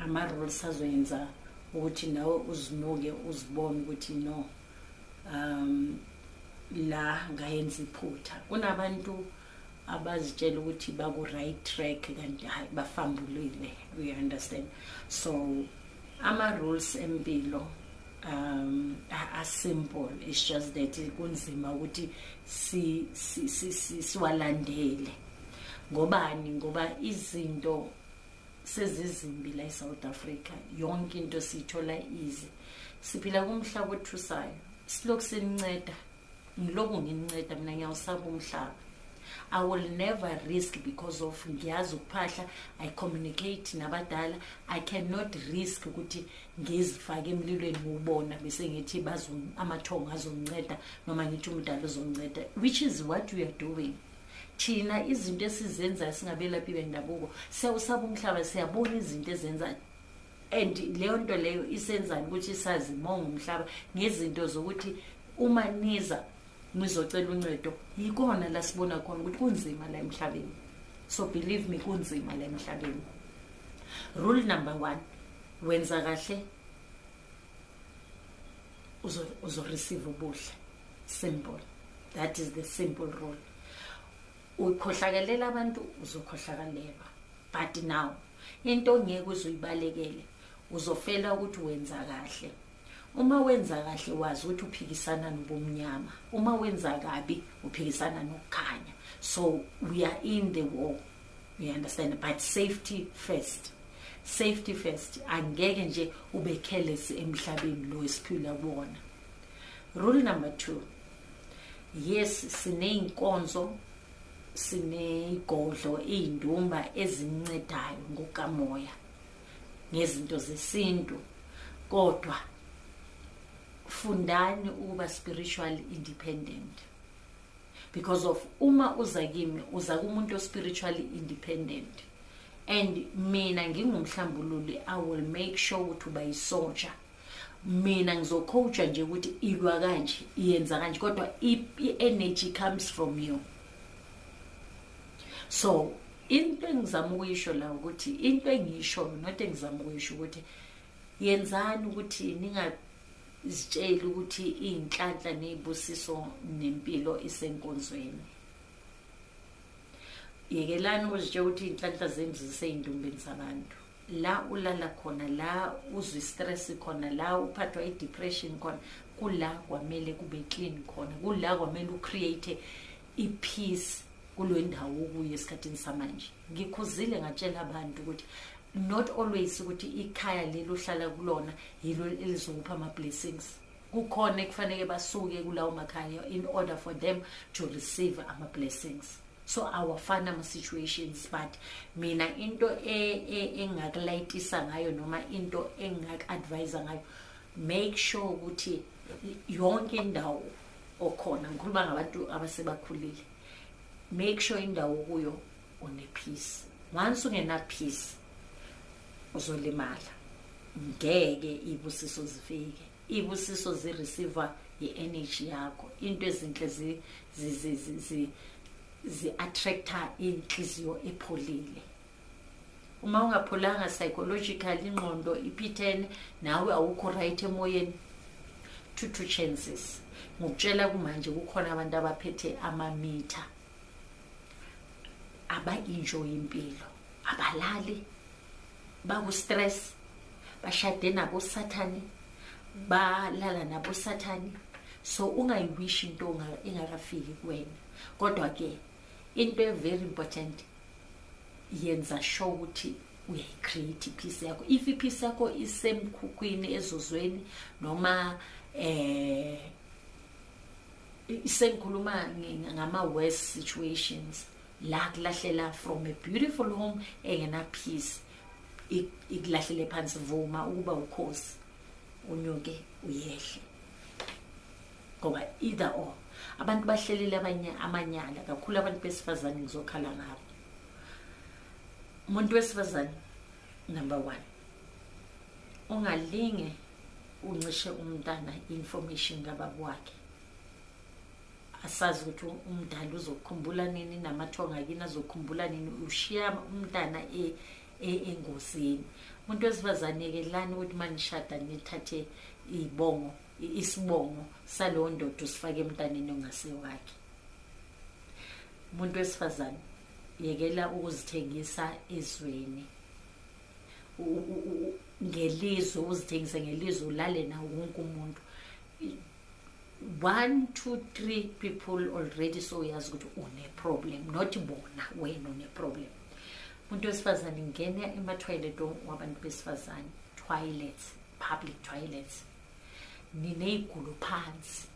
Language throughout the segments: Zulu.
Ama-rules azoyenza ukuthi nawe uzinuke, uzibone ukuthi no, la ngayenza iphutha. Kunabantu abazitshela ukuthi baku-right track, kanti hayi, bafambulile, you understand? So ama-rules empilo are simple, it's just that kunzima ukuthi si siwalandele. Ngobani? Ngoba izinto sezizimbi la eSouth Africa, yonke into siyithola easy. Siphila kumhlaba othusayo. Silokhu sininceda, ngiloku ngininceda. Mina ngiyawusaba umhlaba. I will never risk because of ngiyazi ukuphahla, I communicate nabadala. I cannot risk ukuthi ngizifake emlilweni ngubona bese ngithi bazo amathongo azonginceda noma ngithi umdala uzonginceda, which is what we are doing. Thina izinto esizenzayo singabelaphi bendabuko, siyawusaba umhlaba, siyabona izinto ezenza, and leyo nto leyo isenzani ukuthi sazi more ngomhlaba, ngezinto zokuthi uma niza nizocela uncedo, yikona la sibona khona ukuthi kunzima la emhlabeni. So believe me, kunzima la emhlabeni. Rule number 1: wenza kahle, uzo receive ubuhle. Simple, that is the simple rule. Ukhohlakalela abantu, uzokhohlakalelwa. But now into ongeke uzuyibalekele, uzofela ukuthi wenza kahle. Uma wenza kahle, wazi ukuthi uphikisana nobumnyama. Uma wenza kabi, uphikisana nokukhanya. So we are in the war, you understand? But safety first, safety first. Angeke nje ube careless emhlabeni lo esiphila kuwona. Rule number 2: yes, sineyinkonzo, sineyigodlo, iy'ndumba ezincedayo ngokamoya ngezinto zesintu, kodwa fundani ukuba spiritually independent, because of uma uza kimi, uza kumuntu spiritually independent, and mina ngingumhlambululi, I will make sure ukuthi uba yisoja. Mina ngizocoacha nje ukuthi ilwa kanje, iyenza kanje, kodwa i-energy comes from you. So into engizama ukuyisho la ukuthi, into engiyishoyo, not engizama ukuyisho, ukuthi yenzani ukuthi ningazitsheli ukuthi iy'nhlanhla ney'busiso nempilo isenkonzweni. Yekelani ukuzitshela ukuthi iy'nhlanhla zenu zisey'ndumbeni zabantu. La ulala khona, la uzwa i-stress khona, la uphathwa i-depression khona, kula kwamele kube clean khona, kula kwamele ucreate i-peace kulo ndawo okuyo esikhathini samanje. Ngikhuzile, ngatshela abantu ukuthi not always ukuthi ikhaya leli ohlala kulona yilo elizokupha ama-blessings. Kukhona ekufanele basuke kulawo makhaya in order for them to receive ama-blessings. So awafani ama-situations, but mina into engakulayitisa ngayo noma into engingaku-advise ngayo, make sure ukuthi yonke indawo okhona, ngikhuluma ngabantu abasebakhulile, make sure indawo kuyo une-peace. Once ungena peace, uzolimala, ngeke ibusiso zifike. Ibusiso zireceive i-energy yakho. Into ezinhle zi-attracta inhliziyo epholile. Uma ungapholanga psychologically, ingqondo iphithene, nawe awukho right emoyeni, two chances. Ngokutshela kumanje, kukhona abantu abaphethe amamitha aba-enjoy impilo, abalali, baku-stress, bashade nabo sathane, balala nabo sathane. So ungayiwishi into engakafiki kuwena. Kodwa ke into e-very important, yenza sure ukuthi uyayicreate ipeace yakho. If ipeace yakho isemkhukhwini, ezozweni, noma sengikhuluma ngama worst situations la kulahlela from a beautiful home engena peace, ikulahlele phansi, vuma ukuba ukhosi, unyuke uyehle, ngoba either or abantu bahlelile abanye amanyala, kakhulu abantu besifazane. Ngizokhala ngabo. Umuntu wesifazane, number 1, ungalinge uncishe umntana information kababa wakhe. Asazi ukuthi umdala uzokukhumbula nini, namathonga kini azokukhumbula nini. Ushiya umntana Engozini. Umuntu wesifazane, yekelani ukuthi manishada nithathe ibongo, isibongo salowo ndoda, usifake emntaneni ongasewakhe. Umuntu wesifazane, yekela ukuzithengisa ezweni ngelizwe, uzithengise ngelizwe, ulale nawo wonke umuntu, one, two, three people already. So uyazi ukuthi une-problem, not bona, wena une-problem. Umuntu wesifazane, ngena ema-toilet wabantu besifazane, toilets, public toilets, niney'gulo phansi.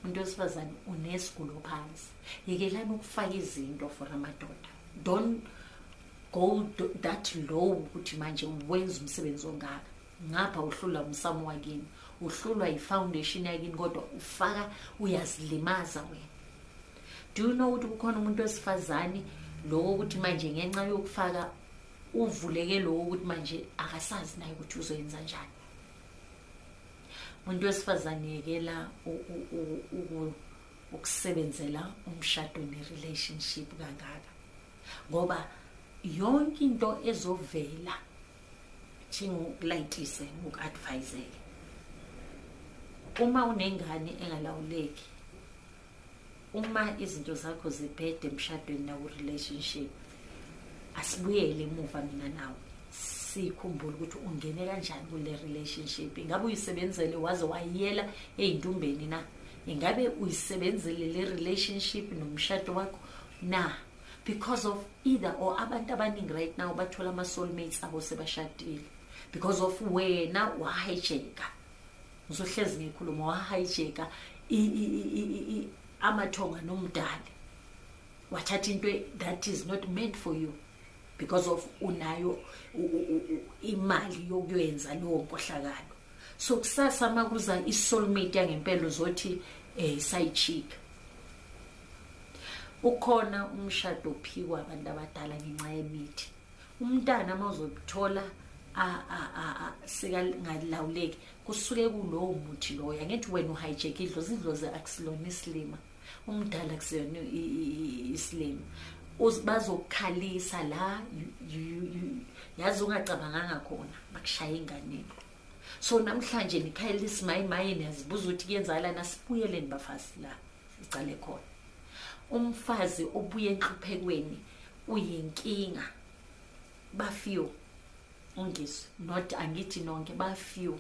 Umuntu wesifazane unesigulo phansi. Yekelani ukufaka izinto for amadoda. Don't go that low ukuthi manje wenza umsebenzi ongaka ngapha, uhlulwa umsamo wakini, uhlulwa i-foundation yakini, kodwa ufaka, uyazilimaza wena. Do you know ukuthi kukhona umuntu wesifazane lokho ukuthi manje ngenxa yokufaka uvuleke lokho ukuthi manje akasazi naye ukuthi uzoyenza njani? Umuntu wesifazane, yekela ukusebenzela umshado ne-relationship kangaka, ngoba yonke into ezovela njengokulayitise, ngoku-adviseke, uma unengane engalawuleki, uma izinto zakho zibhede emshadweni naku-relationship, asibuyele emuva mina nawe, sikhumbule ukuthi ungene kanjani kule relationship. Ingabe uyisebenzele waze wayiyela ey'ntumbeni na? Ingabe uyisebenzele le relationship nomshado wakho na? Because of either or, abantu abaningi right now bathola ama-soulmates abo sebashadile, because of wena wahijacka. Ngizohlezi ngikhuluma, wahijacka amathonga nomdali, wathatha into that is not meant for you, because of unayo imali yokuyenza leyo nkohlakalo. So kusasa makuza i-soulmate yangempela, uzothi side chick. Ukhona umshado ophikwa abantu abadala ngenxa yemithi. Umntana uma uzothola sekangalawuleki, kusuke kulowo muthi loyo. Angithi wena uhijack idlozi. Idlozi akusilona isilima, umdala akusiyona isilima. Bazokukhalisa la yazi ungacabanganga khona, bakushaya enganeni. So namhlanje nikhayela isimayimayi, niyazibuza ukuthi kuyenzakalani. Asibuyeleni bafazi la sicale khona. Umfazi obuye enhluphekweni uyinkinga. Ba-few, ungizwe, not angithi nonke, ba-few.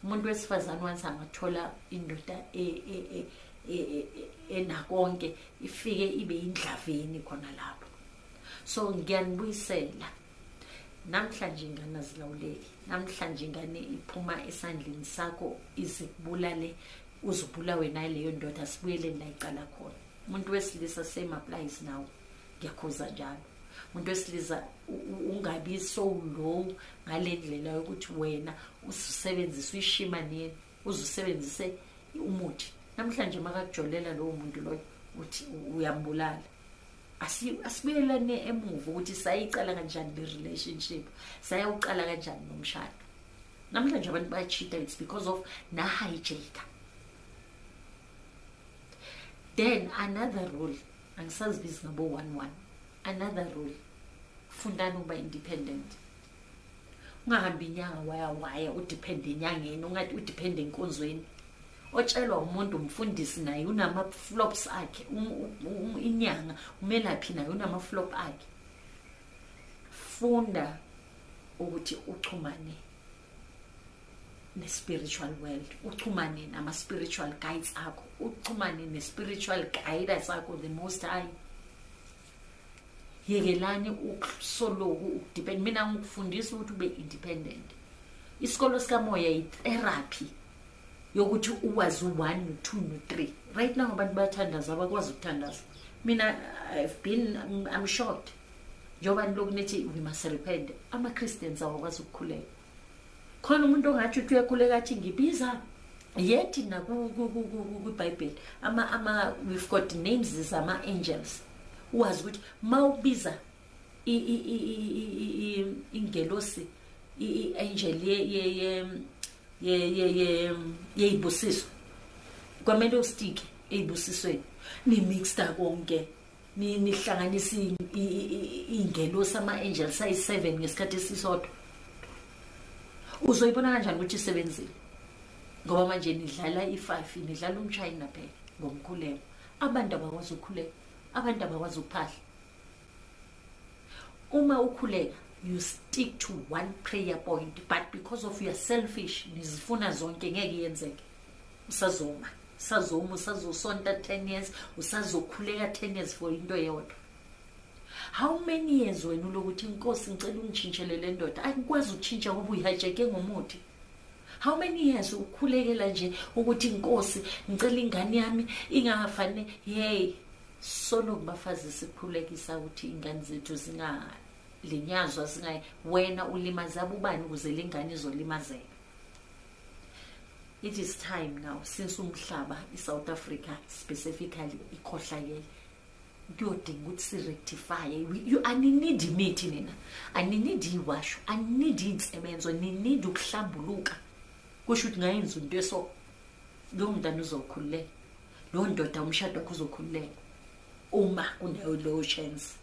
Umuntu wesifazane once angathola indoda enakonke, ifike ibe indlaveni khona lapho. So ngiyanibuyisela namhlanje, ingane azilawuleki. Namhlanje ingane iphuma esandleni sakho, izikubulale, uzubulawe naleyo ndoda. Sibuyeleni la icala khona. Umuntu wesilisa, same applies now. Ngiyakhuza njalo, umuntu wesilisa, ungabi so low ngale ndlela yokuthi wena usebenzise uyishimaneni, uzusebenzise umuthi. Namhlanje makakujolela lowo muntu loyo, uthi uyambulala. Asibuyelane emuva ukuthi sayicala kanjani le relationship, sayawuqala kanjani nomshado. Namhlanje abantu bayachita, it's because of na-hijacka. Then another rule, angisazibizi ngabo one one, another rule, fundani ukuba independent. Ungahambi inyanga waya waya, udepende enyangeni, ungathi udepende enkonzweni otshelwa umuntu. Umfundisi naye unama-flops akhe, inyanga, umelaphi naye unama-flop akhe. Funda ukuthi uchumane ne-spiritual world, uchumane nama-spiritual guides akho, uchumane ne-spiritual guiders akho, the Most High. Yekelani ukusoloku ukudepend. Mina ngikufundisa ukuthi ube independent. Isikolo sikamoya yi-therapy yokuthi ukwazi u-one, no-two, no-three. Right now abantu bayathandaza, abakwazi ukuthandaza. Mina I've been I'm shocked njengoba niloku nithi we must repent, ama-Christians awakwazi ukukhuleka. Khona umuntu ongathi uthi uyakhuleka, athi ngibiza yethi nakwibhayibheli ama we've got names zama-angels. Wazi ukuthi ma ubiza ingelosi, i-angel yeyibusiso, kwamele ustike eyibusisweni, nimixta konke. Nihlanganisa iy'ngelosi, ama-angels ayi-7 ngesikhathi esisodwa. Uzoyibona kanjani ukuthi isebenzile? Ngoba manje nidlala i-5, nidlala umshayina phela ngomkhuleko. Abantu abakwazi ukukhuleka, abantu abakwazi ukuphahla. Uma ukhuleka, you stick to one prayer point, but because of your selfish, nizifuna zonke, ngeke iyenzeke. Usazoma, usazoma, usazosonta 10 years, usazokhuleka 10 years for into eyodwa. How many years wena ulokuthi, "Inkosi, ngicela ungitshintshele le ndoda"? Angikwazi ukutshintsha ngoba uyihajeke ngomuthi. How many years ukhulekela nje ukuthi, "Inkosi, ngicela ingane yami ingafane"? Hey, solo kubafazi sikhulekisa ukuthi ingane zethu zingalinyazwa, zingayi. Wena ulimaza ubani ukuze le ngane izolimazeka? It is time now, since umhlaba, iSouth Africa specifically, ikhohlakele, kuyodinga ukuthi si-rectify. You aninid imithi nina, aninid iwasho, aninid iy'nsebenzo, ninid ukuhlambuluka. Kusho ukuthi ngayenza into eso, lowo mntana uzokhululeka, lowo ndoda, umshado wakho uzokhululeka, uma kunayo lowo chance,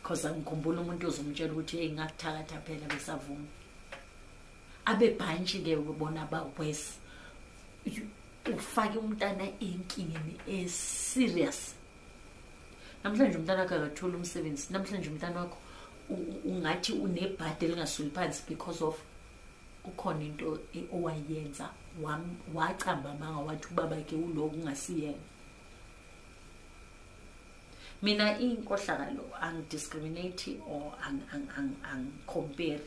because angikhumbula umuntu ozomtshela ukuthi, "Hey, ngakuthakatha phela," besavuma abebhantshi-ke bona ba-worse. Ufake umntana enkingeni e-serious. Namhlanje umntana wakho akatholi umsebenzi, namhlanje umntana wakho ungathi unebhadi elingasuli phansi because of kukhona into owayenza, wacamba amanga, wathi ubaba ke uloku ungasiyena. Mina inkohlakalo angi-discriminate or angi-compare.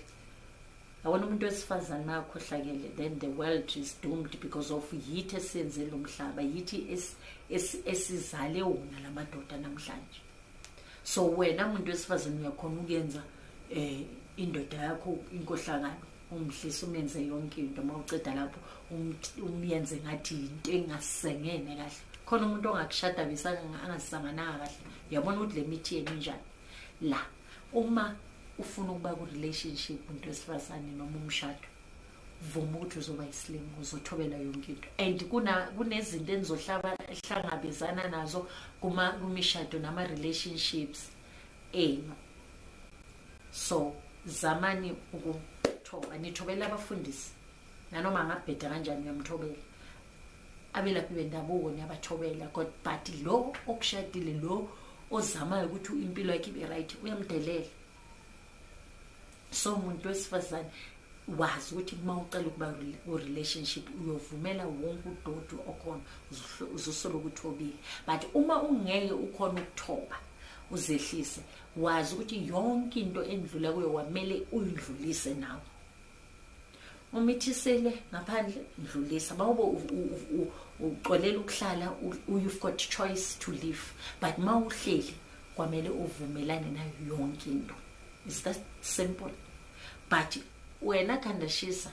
Yabona, umuntu wesifazane makakhohlakele, then the world is doomed, because of yithi esiyenze lo mhlaba, yithi esizale wona lamadoda namhlanje. So wena muntu wesifazane uyakhona ukuyenza indoda yakho inkohlakalo, umdlisa, umenze yonke into, uma uceda lapho umyenze ngathi into engasengene kahle. Khona umuntu ongakushada bese angasangananga kahle. Uyabona ukuthi le mithi yenu injani la. Uma ufuna ukuba ku-relationship, umuntu wesifazane, noma umshado, vuma ukuthi uzoba yisilima, uzothobela yonke into, and kunezinto enizohlangabezana nazo kumishado nama-relationships enu. So zamani ukuthoba, nithobela abafundisi nanoma angabheda kanjani, uyamthobela. Abelaphi bendabuko niyabathobela, but lo okushadile, lo ozamayo ukuthi impilo yakhe ibe right, uyamdelela. So umuntu wesifazane, wazi ukuthi uma ucela ukuba ku-relationship, uyovumela wonke udodi okhona, uzosoloku uthobile. But uma ungeke ukhona ukuthoba, uzehlise, wazi ukuthi yonke into endlula kuyo kwamele uyidlulise nawe. Umithisele ngaphandle, ndlulisa. Mawube uxolela ukuhlala, you've got choice to live, but ma uhleli kwamele uvumelane nayo yonke into. Is that simple. But wena khandashisa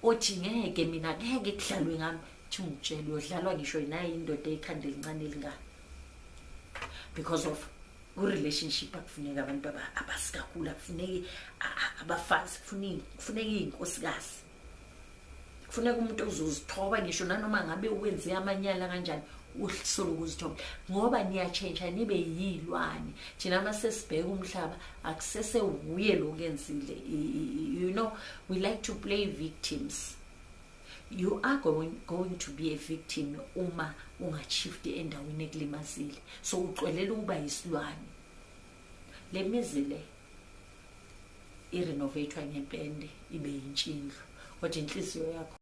othi, "Ngeke mina, ngeke kudlalwe ngami," thi ngitshela, uyodlalwa ngisho nayo indoda eyikhanda elincane elingaka, because of ku-relationship akufuneki abantu abasikakhulu, akufuneki abafazi, kufuneka iy'nkosikazi, kufuneka umuntu ozozithoba ngisho nanoma ngabe wenze amanyala kanjani, uhlolo ukuzithoba, ngoba niyatshentsha nibe yilwane. Thina uma sesibheka umhlaba, akusese wuye lokenzile. We like to play victims. You are going to be a victim uma unga-shifti endaweni ekulimazile. So ucwelela ukuba yisilwane. Le mizi le i-renovatwa ngempende ibe yintshindlu, kodwa inhliziyo yakho